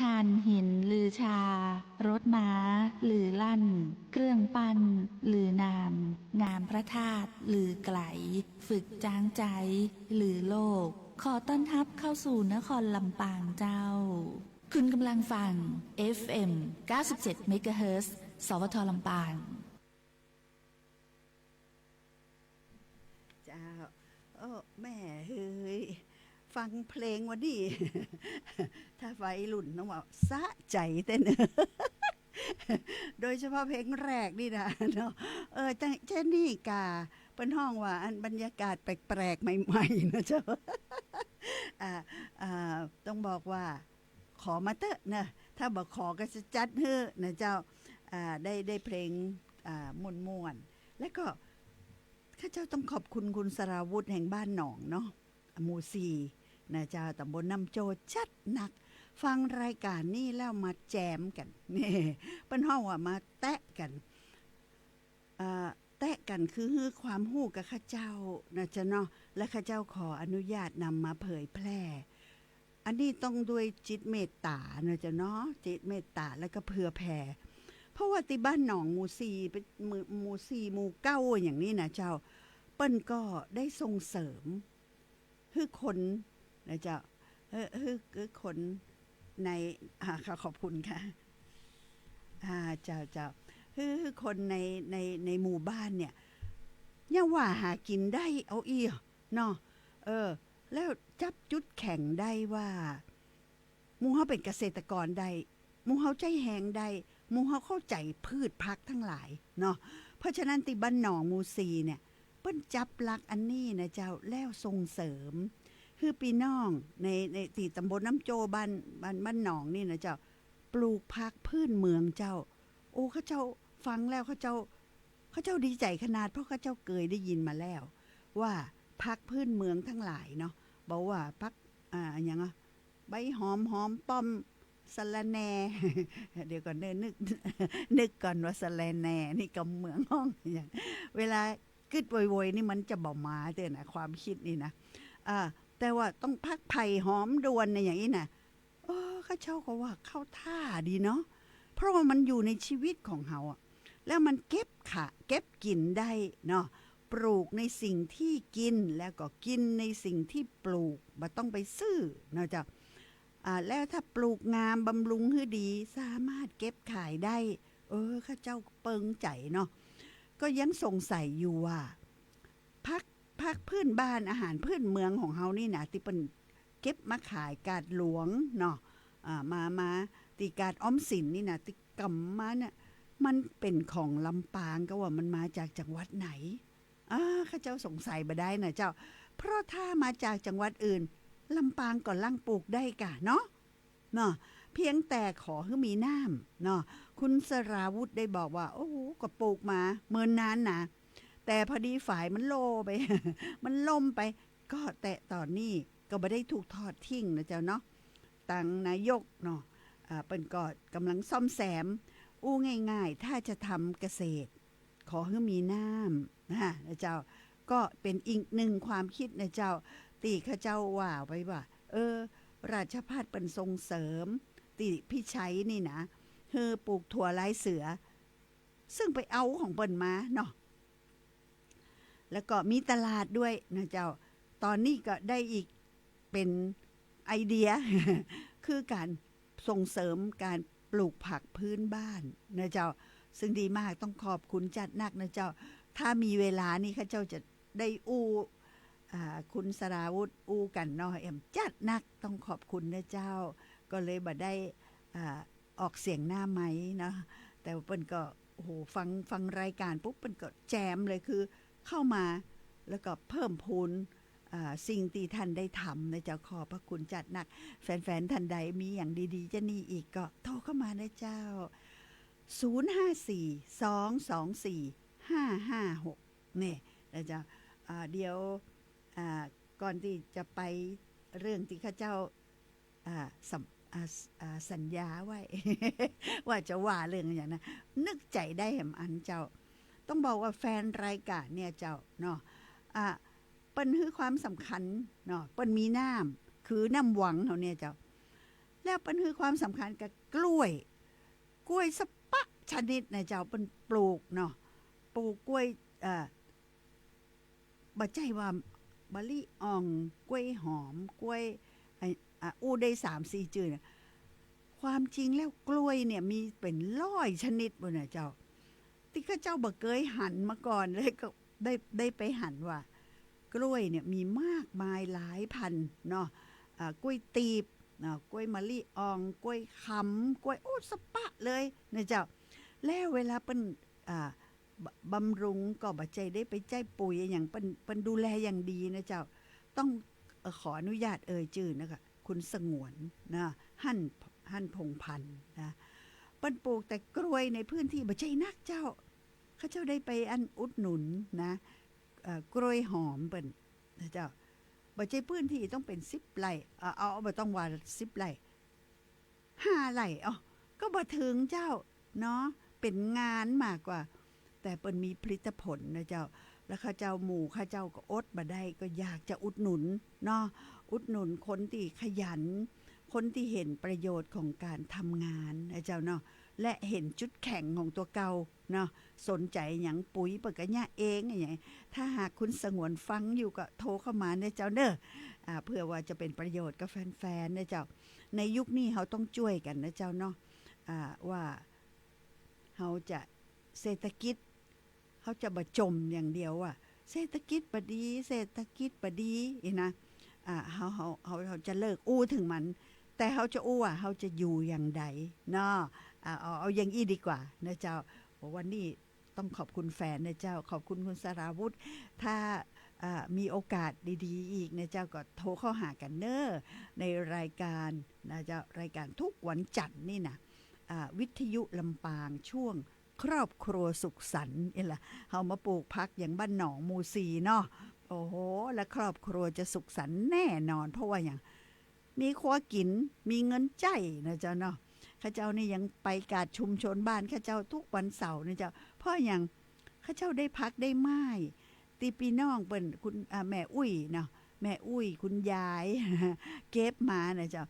ถ่านหินลือชา รถม้าลือลั่น เครื่องปั้นลือนาม งามพระธาตุลือไกล ฝึกจ๊างไจ๊ ลือโลก ขอต้อนฮับเข้าสู่นครลำปางเจ้า คุณกำลังฟัง เอฟเอ็ม เก้าสิบเจ็ด เมกะเฮิรตซ์ สวท ลำปาง เจ้า โอ้ แม่เฮ้ย ฟังเพลงวันนี้ ถ้าวัยรุ่นต้องว่าสะใจ๋แต๊เนอะ โดยเฉพาะเพลงแรกนี่นะเนาะ เออ เจ้า เจ้านี่ก่า เปิ้นฮ้องว่าอันบรรยากาศแปลกๆ ใหม่ๆ นะเจ้า อ่า อ่า ต้องบอกว่า ขอมาเต๊อะนะ ถ้าบ่ขอก็จะจัดหื้อนะเจ้า อ่า ได้ ได้เพลง อ่า ม่วนๆ แล้วก็ ข้าเจ้าต้องขอบคุณคุณสราวุธแห่งบ้านหนองเนาะ หมู่สี่นะเจ้า ตำบลน้ำโจ้ จัดหนัก ฟังรายการนี่แล้วมาแจมกั๋น นี่ เปิ้นฮ้องว่ามาแตะกั๋น อ่า แตะกั๋นคือหื้อความฮู้กับข้าเจ้านะเจ้าเนาะ และข้าเจ้าขออนุญาตนำมาเผยแพร่ อันนี้ต้องด้วยจิตเมตต๋านะเจ้าเนาะ จิตเมตต๋าแล้วก็เผื่อแผ่ เพราะว่าตี้บ้านหนองหมู่สี่ เป๋นหมู่ หมู่สี่ หมู่เก้าอย่างนี้นะเจ้า เปิ้นก็ได้ส่งเสริม หื้อคนนะเจ้า เออ หื้อ หื้อคนใน อ่า ค่ะ ขอบคุณค่ะ อ่า เจ้า เจ้า หื้อ หื้อคนใน ใน ในหมู่บ้านเนี่ย ยังว่าหากิ๋นได้เอาอี้เนาะ เออ แล้วจับจุดแข็งได้ว่า หมู่เฮาเป๋นเกษตรกรได้ หมู่เฮาใจ๊แฮงได้ หมู่เฮาเข้าใจ๋พืชผักตังหลายเนาะ เพราะฉะนั้นตี้บ้านหนองหมู่สี่เนี่ย เปิ้นจับหลักอันนี้นะเจ้า แล้วส่งเสริม หื้อปี้น้องใน ในตี้ตำบลน้ำโจ้ บ้าน บ้าน บ้านหนองนี่นะเจ้า ปลูกผักพื้นเมืองเจ้า โอ้ ข้าเจ้าฟังแล้วข้าเจ้า ข้าเจ้าดีใจ๋ขนาด เพราะข้าเจ้าเกยได้ยินมาแล้ว ว่าผักพื้นเมืองตังหลายเนาะ บ่ว่าผัก อ่า อะหยังอะ ใบหอม หอมป้อม สะระแหน่ เดี๋ยวก่อนเน่อ นึก นึกก่อนว่าสะระแหน่นี่กำเมืองฮ้องอะหยัง เวลากึ๊ดโวยๆ นี่มันจะบ่มาเตื้อนะ ความกึ๊ดนี่นะ อ่า แต่ว่าต้องผักไผ่ หอมด่วนนะ อย่างอี้นะ เออ ข้าเจ้าก็ว่าเข้าท่าดีเนาะ เพราะว่ามันอยู่ในชีวิตของเฮาอะ แล้วมันเก็บขะ เก็บกิ๋นได้เนาะ ปลูกในสิ่งที่กิ๋น แล้วก็กิ๋นในสิ่งที่ปลูก บ่ต้องไปซื้อเนาะเจ้า อ่า แล้วถ้าปลูกงามบำรุงหื้อดี สามารถเก็บขายได้ เออ ข้าเจ้าเปิงใจ๋เนาะ ก็ยังสงสัยอยู่ว่า ผัก ผักพื้นบ้าน อาหารพื้นเมืองของเฮานี่นะ ตี้เปิ้นเก็บมาขายกาดหลวงเนาะ อ่า มา มาตี้กาดออมสินนี่นะ ตี้กำมาเนี่ย มันเป๋นของลำปาง ก็ว่ามันมาจากจังหวัดไหน อ่า ข้าเจ้าสงสัยบ่ได้นะเจ้า เพราะถ้ามาจากจังหวัดอื่น ลำปางก็ลังปลูกได้ก่ะเนาะ เนาะ เพียงแต่ขอหื้อมีน้ำเนาะ คุณสราวุธได้บอกว่า โอ้โห ก็ปลูกมาเมินนานนะ แต่พอดีฝายมันโล่ไป มันล่มไป ก็แต่ต๋อนนี้ก็บ่ได้ถูกทอดทิ้งนะเจ้าเนาะ ตังนายกเนาะ อ่า เปิ้นก็ก่ำลังซ่อมแซม อู้ง่ายๆ ถ้าจะทำเกษตร ขอหื้อมีน้ำนะ นะเจ้า ก็เป๋นอีกนึ่งความกึ๊ดนะเจ้า ตี้ข้าเจ้าว่าไว้ว่า เออ ราชภัฏเปิ้นส่งเสริม ตี้พิชัยนี่นะ หื้อปลูกถั่วลายเสือ ซึ่งไปเอาของเปิ้นมาเนาะ แล้วก็มีตลาดด้วยนะเจ้า ต๋อนนี้ก็ได้อีกเป๋นไอเดีย คือก๋านส่งเสริมก๋านปลูกผักพื้นบ้านนะเจ้า ซึ่งดีมาก ต้องขอบคุณจัดหนักนะเจ้า ถ้ามีเวลานี่ข้าเจ้าจะได้อู้ อ่า คุณสราวุธอู้กั๋นเนาะ แอมจัดหนัก ต้องขอบคุณนะเจ้า ก็เลยบ่ได้ อ่า ออกเสียงหน้าไมค์เนาะ แต่ว่าเปิ้นก็ โอ้โห ฟัง ฟังรายการปุ๊บ เปิ้นก็แจมเลย คือเข้ามา แล้วก็เพิ่มพูน อ่า สิ่งตี้ท่านได้ทำนะเจ้า ขอบพระคุณจัดหนัก แฟนๆ ท่านใดมีอย่างดีๆ จะนี่อีกก็โทรเข้ามานะเจ้า ศูนย์ห้าสี่ สองสองสี่ ห้าห้าหก เนี่ยนะเจ้า อ่า เดี๋ยว อ่า ก่อนตี้จะไปเรื่องตี้ข้าเจ้า อ่า สัม อ่า อ่า สัญญาไว้ ว่าจะว่าเรื่องอะหยังนะ นึกใจ๋ได้แหมอันเจ้า ต้องบอกว่าแฟนรายการเนี่ยเจ้าเนาะ อ่า เปิ้นหื้อความสำคัญเนาะ เปิ้นมีน้ำ คือน้ำวังเฮาเนี่ยเจ้า แล้วเปิ้นหื้อความสำคัญกับกล้วย กล้วยสะปะชนิดนะเจ้า เปิ้นปลูกเนาะ ปลูกกล้วย เอ่อ บ่ใจ้ว่ามะลิอ่อง กล้วยหอม กล้วย ไอ้ อ่ะ อู้ได้สามสี่จื่อนะ ความจริงแล้วกล้วยเนี่ยมีเป๋นร้อยชนิดปู้นนะเจ้า ตี้ข้าเจ้าบ่เกยหันมาก่อนเลย ก็ได้ ได้ไปหันว่า กล้วยเนี่ยมีมากมายหลายพันธุ์เนาะ อ่า กล้วยตีบเนาะ กล้วยมะลิอ่อง กล้วยขำ กล้วย โอ้ สะปะเลยนะเจ้า แล้วเวลาเปิ้น อ่า บ- บำรุงก็บ่ใจ้ได้ไปใจ๊ปุ๋ยอะหยัง เปิ้น เปิ้นดูแลอย่างดีนะเจ้า ต้อง เอ่อ ขออนุญาตเอ่ยจื่อนะคะ คุณสงวนนะ หั่น หั่นพงษ์พันธ์นะ เปิ้นปลูกแต่กล้วยในพื้นที่บ่ใจ้นักเจ้า ข้าเจ้าได้ไปอันอุดหนุนนะ เอ่อ กล้วยหอมเปิ้นนะเจ้า บ่ใจ้พื้นที่ต้องเป๋นสิบไร่ เอ่อ เอา เอา บ่ต้องว่าสิบไร่ ห้าไร่ อ๋อ ก็บ่เถิงเจ้าเนาะ เป๋นงานมากกว่า แต่เปิ้นมีผลิตผลนะเจ้า แล้วข้าเจ้า หมู่ข้าเจ้าก็อดบ่ได้ ก็อยากจะอุดหนุนเนาะ อุดหนุนคนตี้ขยัน คนตี้หันประโยชน์ของก๋านทำงานนะเจ้าเนาะ และหันจุดแข็งของตั๋วเก่าเนาะ สนใจ๋หยัง ปุ๋ยเปิ้นก็เยียะเองอะหยัง ถ้าหากคุณสงวนฟังอยู่ก็โทรเข้ามานะเจ้าเน่อ อ่า เผื่อว่าจะเป๋นประโยชน์กับแฟนๆ นะเจ้า ในยุคนี้เฮาต้องจ้วยกั๋นนะเจ้าเนาะ อ่า ว่าเฮาจะ เศรษฐกิจ เฮาจะบ่จ่มอย่างเดียวว่า เศรษฐกิจบ่ดี เศรษฐกิจบ่ดี อี้นะ อ่า เฮา เฮา เฮา เฮาจะเลิกอู้เถิงมัน แต่เฮาจะอู้ว่าเฮาจะอยู่อย่างใดเนาะ อ่า เอา เอาอย่างอี้ดีกว่านะเจ้า โอ้ วันนี้ต้องขอบคุณแฟนนะเจ้า ขอบคุณคุณสราวุธ ถ้า อ่า มีโอกาสดีๆ อีกนะเจ้า ก็โทรเข้าหากั๋นเน่อ ในรายการนะเจ้า รายการทุกวันจันทร์นี่นะ อ่า วิทยุลำปาง ช่วงครอบครัวสุขสันต์ เอ้ยล่ะ เฮามาปลูกผักอย่างบ้านหนองหมู่สี่เนาะ โอ้โห และครอบครัวจะสุขสันต์แน่นอน เพราะว่าหยัง มีครัวกิ๋น มีเงินใจ๊นะเจ้าเนาะ ข้าเจ้านี่ยังไปกาดชุมชนบ้านข้าเจ้าทุกวันเสาร์นะเจ้า เพราะหยัง ข้าเจ้าได้ผักได้ไม้ ตี้ปี้น้องเปิ้น คุณ อ่า แม่อุ้ยเนาะ แม่อุ้ย คุณยาย เก็บมานะเจ้า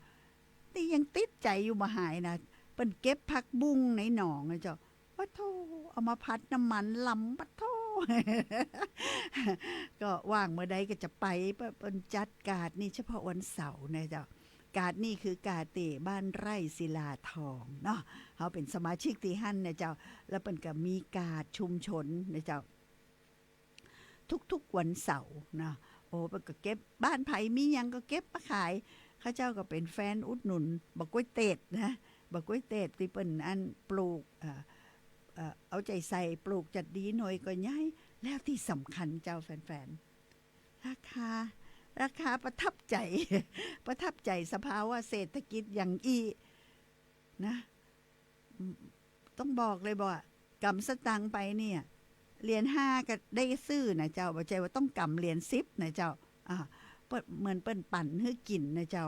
ตี้ยังติดใจ๋อยู่บ่หายนะ เปิ้นเก็บผักบุ้งในหนองนะเจ้า ปะโธ่ เอามาผัดน้ำมันลำ ปะโธ่ ก็ว่างเมื่อใดก็จะไป เปิ้น เปิ้นจัดกาดนี่เฉพาะวันเสาร์นะเจ้า กาดนี่คือกาดตี้บ้านไร่ศิลาทองเนาะ เฮาเป๋นสมาชิกตี้หั้นนะเจ้า แล้วเปิ้นก็มีกาดชุมชนนะเจ้า ทุกๆ วันเสาร์เนาะ โอ้ เปิ้นก็เก็บ บ้านใผมีหยังก็เก็บมาขาย ข้าเจ้าก็เป๋นแฟนอุดหนุน บักก๊วยเตดนะ บักก๊วยเตดตี้เปิ้นอันปลูก เอ่อ เอ่อ เอาใจ๋ใส่ปลูกจัดดี หน่วยก็ใหญ่ แล้วตี้สำคัญเจ้าแฟนๆ ราคา ราคาประทับใจ๋ ประทับใจ๋สภาวะเศรษฐกิจอย่างอี้นะ อืม ต้องบอกเลยบ่า กำสตางค์ไปเนี่ย เหรียญห้าก็ได้ซื้อนะเจ้า บ่ใจ้ว่าต้องกำเหรียญสิบนะเจ้า อ่า เปิ้น เหมือนเปิ้นปั๋นหื้อกิ๋นนะเจ้า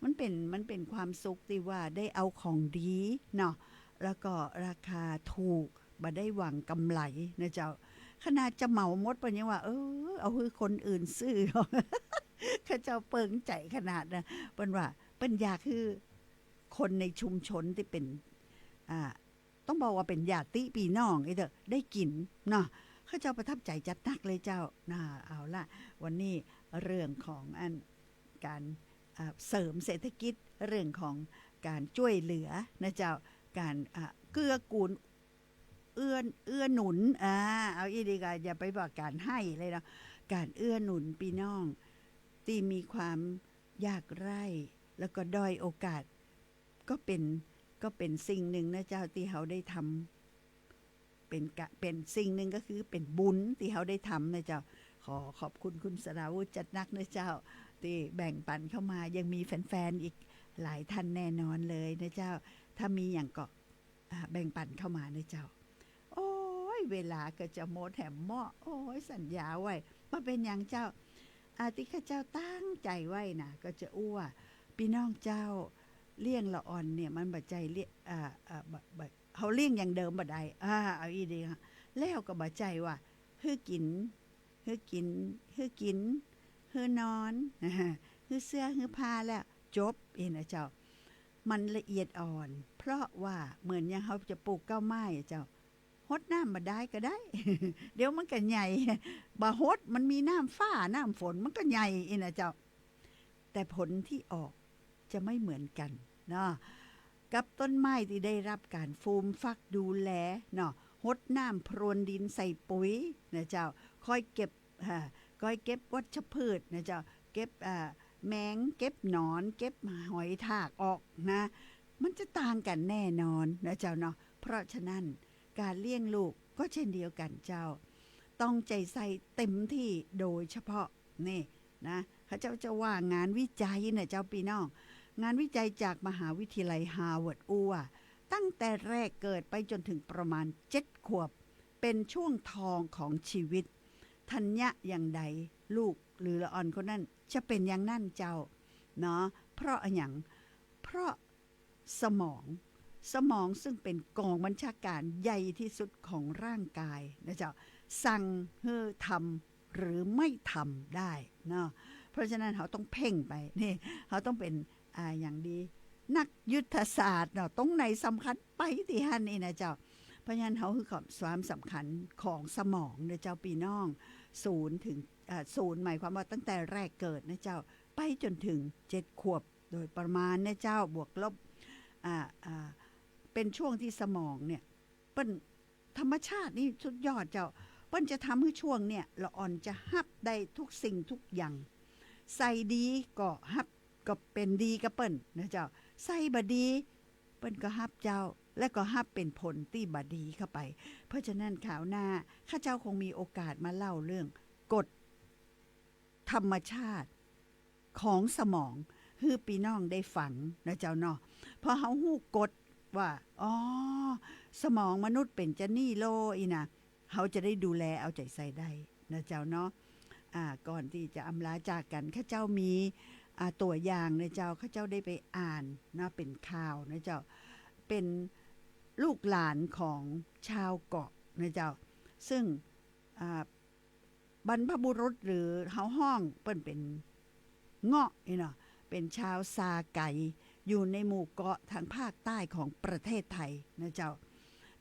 มันเป๋น มันเป๋นความสุขตี้ว่าได้เอาของดีเนาะ แล้วก็ราคาถูก บ่ได้หวังกำไรนะเจ้า ขนาดจะเหมาหมดเปิ้นยังว่า เออ เอาหื้อคนอื่นซื้อ ข้าเจ้าเปิงใจ๋ขนาดนะ เปิ้นว่า เปิ้นอยากหื้อคนในชุมชนตี้เป๋น อ่า ต้องบอกว่าเป๋นญาติปี้น้องอี้เต๊อะ ได้กิ๋นเนาะ ข้าเจ้าประทับใจ๋จัดนักเลยเจ้า น่า เอาละ วันนี้เรื่องของอัน ก๋าน อ่า เสริมเศรษฐกิจ เรื่องของก๋านจ้วยเหลือนะเจ้า ก๋าน อ่า เกื้อกูล เอื้อ เอื้อหนุน อ่า เอาอี้ดีกว่า อย่าไปว่าก๋านหื้อเลยเนาะ ก๋านเอื้อหนุนปี้น้องตี้มีความยากไร้ แล้วก็ด้อยโอกาส ก็เป๋น ก็เป๋นสิ่งนึ่งนะเจ้า ตี้เฮาได้ทำ เป๋นกะ เป๋นสิ่งนึ่งก็คือเป๋นบุญตี้เฮาได้ทำนะเจ้า ขอขอบคุณคุณสราวุธจัดนักนะเจ้า ตี้แบ่งปั๋นเข้ามา ยังมีแฟนๆ อีกหลายท่านแน่นอนเลยนะเจ้า ถ้ามีหยังก็ อ่า แบ่งปั๋นเข้ามานะเจ้า โอ้ย เวลาก็จะหมดแหมเนาะ โอ้ย สัญญาไว้ บ่เป๋นหยังเจ้า อ่า ตี้ข้าเจ้าตั้งใจ๋ไว้นะ ก็จะอู้ว่า ปี้น้องเจ้า เลี้ยงละอ่อนเนี่ย มันบ่ใจ้เลี้ยง อ่า อ่า บ่ บ่ เฮาเลี้ยงอย่างเดิมบ่ได้ อ่า เอาอี้ดีฮะ แล้วก็บ่ใจ้ว่า หื้อกิ๋น หื้อกิ๋น หื้อกิ๋น หื้อนอน หื้อเสื้อ หื้อผ้าแล้ว จบ อี้นะเจ้า มันละเอียดอ่อน เพราะว่าเหมือนอย่างเฮาจะปลูกเก๊าไม้อะเจ้า ฮดน้ำบ่ดายก็ได้ เดี๋ยวมันก็ใหญ่ บ่ฮด มันมีน้ำฟ้า น้ำฝน มันก็ใหญ่อี้นะเจ้า แต่ผลที่ออกจะไม่เหมือนกั๋นเนาะ กับต้นไม้ตี้ได้ฮับก๋านฟูมฟักดูแลเนาะ ฮดน้ำพรวนดินใส่ปุ๋ยนะเจ้า คอยเก็บ อ่า คอยเก็บวัชพืชนะเจ้า เก็บ อ่า แมง เก็บหนอน เก็บหอยทากออกนะ มันจะต่างกั๋นแน่นอนนะเจ้าเนาะ เพราะฉะนั้นก๋านเลี้ยงลูกก็เช่นเดียวกั๋นเจ้า ต้องใจ๋ใส่เต็มตี้ โดยเฉพาะนี่นะ เขาเจ้าจะว่างานวิจัยนะเจ้าปี้น้อง งานวิจัยจากมหาวิทยาลัยฮาร์วาร์ดอู้ว่า ตั้งแต่แรกเกิดไปจ๋นถึงประมาณเจ็ดขวบ เป๋นช่วงทองของชีวิต ทัญญะอย่างใด ลูกหรือละอ่อนคนนั้นจะเป๋นอย่างนั้นเจ้า เนาะ เพราะอะหยัง เพราะสมอง สมองซึ่งเป๋นกองบัญชาก๋านใหญ่ตี้สุดของร่างก๋ายนะเจ้า สั่งหื้อทำหรือไม่ทำได้เนาะ เพราะฉะนั้นเฮาต้องเพ่งไป นี่ เฮาต้องเป๋น อ่า อย่างดี นักยุทธศาสตร์เนาะ ตรงไหนสำคัญไปตี้หั้นนี่นะเจ้า เพราะฉะนั้นเฮาหื้อความ ความสำคัญของสมองนะเจ้าปี้น้อง ศูนย์ถึง อ่า ศูนย์หมายความว่าตั้งแต่แรกเกิดนะเจ้า ไปจ๋นถึงเจ็ดขวบโดยประมาณนะเจ้า บวกลบ อ่า อ่า เป๋นช่วงตี้สมองเนี่ย เปิ้น ธรรมชาตินี่สุดยอดเจ้า เปิ้นจะทำหื้อช่วงเนี่ย ละอ่อนจะฮับได้ทุกสิ่งทุกอย่าง ใส่ดีก็ฮับ ก็เป๋นดีกับเปิ้นนะเจ้า ใส่บ่ดี เปิ้นก็ฮับเจ้า และก็ฮับเป๋นผลตี้บ่ดีเข้าไป เพราะฉะนั้นคราวหน้าข้าเจ้าคงมีโอกาสมาเล่าเรื่องกฎธรรมชาติของสมองหื้อปี้น้องได้ฟังนะเจ้าเนาะ พอเฮาฮู้กฎว่า อ๋อ สมองมนุษย์เป๋นจานี่โลอี้นะ เฮาจะได้ดูแลเอาใจ๋ใส่ได้นะเจ้าเนาะ อ่า ก่อนตี้จะอำลาจากกั๋น ข้าเจ้ามี อ่า ตั๋วอย่างนะเจ้า ข้าเจ้าได้ไปอ่านนะ เป๋นข่าวนะเจ้า เป๋นลูกหลานของชาวเกาะนะเจ้า ซึ่ง อ่า บรรพบุรุษหรือเฮาฮ้องเปิ้นเป๋นเงาะนี่เนาะ เป๋นชาวซาไก๋ อยู่ในหมู่เกาะทางภาคใต้ของประเทศไทยนะเจ้า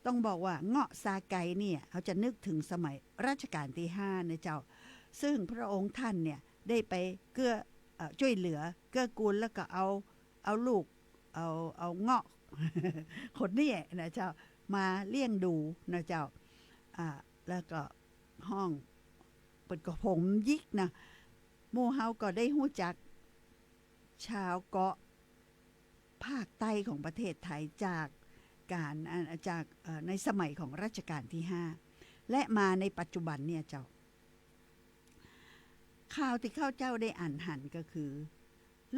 ต้องบอกว่าเงาะซาไก๋เนี่ย เฮาจะนึกถึงสมัยรัชกาลตี้ห้านะเจ้า ซึ่งพระองค์ท่านเนี่ยได้ไปเกื้อ เอ่อ จ้วยเหลือเกื้อกูล แล้วก็เอา เอาลูก เอา เอาเงาะ คนนี้นะเจ้า มาเลี้ยงดูนะเจ้า อ่า แล้วก็ฮ้อง เปิ้นก็ผมหยิกนะ หมู่เฮาก็ได้ฮู้จักชาวเกาะภาคใต้ของประเทศไทยจากก๋าน อ่า จาก เอ่อ ในสมัยของรัชกาลตี้ห้า และมาในปัจจุบันเนี่ยเจ้า ข่าวตี้ข้าเจ้าได้อ่านหันก็คือ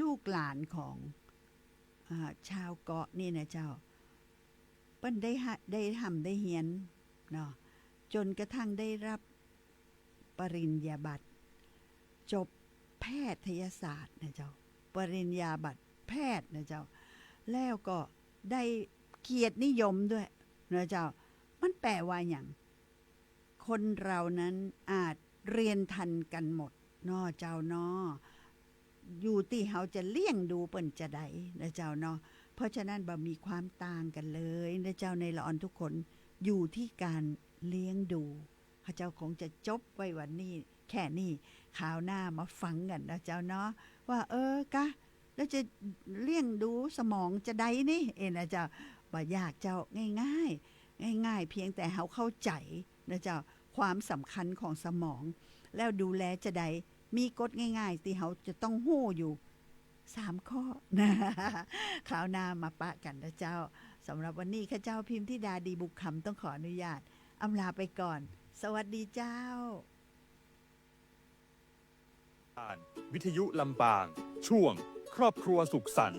ลูกหลานของ อ่า ชาวเกาะนี่นะเจ้า เปิ้นได้ฮะ ได้ฮ่ำได้เฮียนเนาะ จ๋นกระทั่งได้ฮับปริญญาบัตร จบแพทยศาสตร์นะเจ้า ปริญญาบัตรแพทย์นะเจ้า แล้วก็ได้เกียรตินิยมด้วยนะเจ้า มันแปลว่าหยัง คนเรานั้นอาจเรียนทันกั๋นหมดเนาะเจ้าเนาะ อยู่ตี้เฮาจะเลี้ยงดูเปิ้นจาใดนะเจ้าเนาะ เพราะฉะนั้นบ่มีความต่างกั๋นเลยนะเจ้า ในละอ่อนทุกคน อยู่ตี้ก๋านเลี้ยงดู ข้าเจ้าคงจะจบไว้วันนี้แค่นี้ คราวหน้ามาฟังกั๋นนะเจ้าเนาะ ว่า เออ กะ แล้วจะเลี้ยงดูสมองจาใดนี่ เออ นะเจ้า บ่ยากเจ้า ง่ายๆ ง่ายๆ เพียงแต่เฮาเข้าใจ๋นะเจ้า ความสำคัญของสมอง แล้วดูแลจาใด มีกฎง่ายๆ ตี้เฮาจะต้องฮู้อยู่สามข้อนะ คราวหน้ามาปะกั๋นนะเจ้า สำหรับวันนี้ข้าเจ้าพิมธิดา ดีบุกคำ ต้องขออนุญาตอำลาไปก่อน สวัสดีเจ้า ผ่านวิทยุลำปาง ช่วงครอบครัวสุขสันต์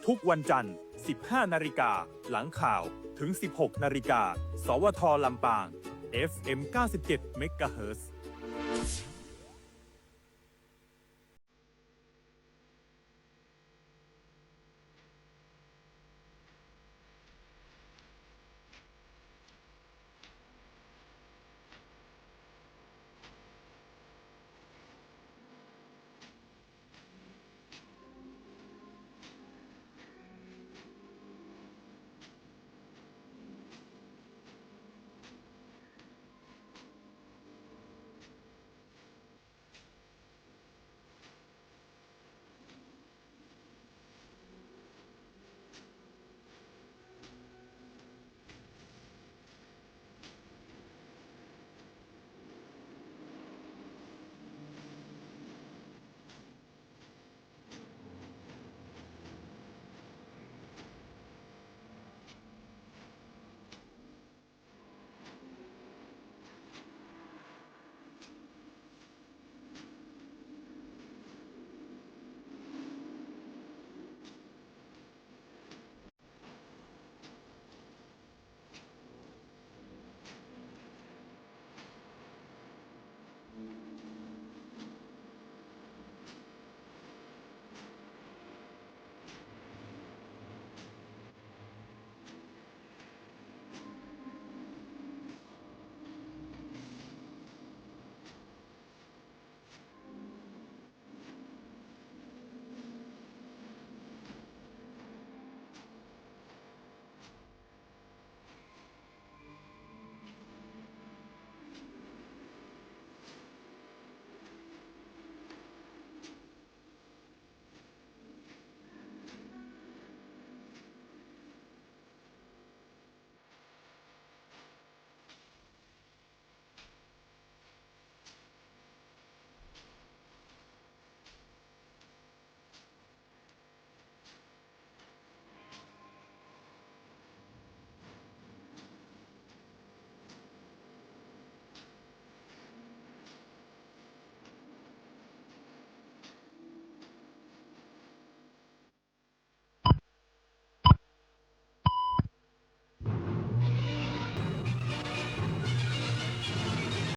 ทุกวันจันทร์ สิบห้านาฬิกา หลังข่าว ถึง สิบหกนาฬิกา สวท ลำปาง เอฟเอ็ม เก้าสิบเจ็ดเมกะเฮิรตซ์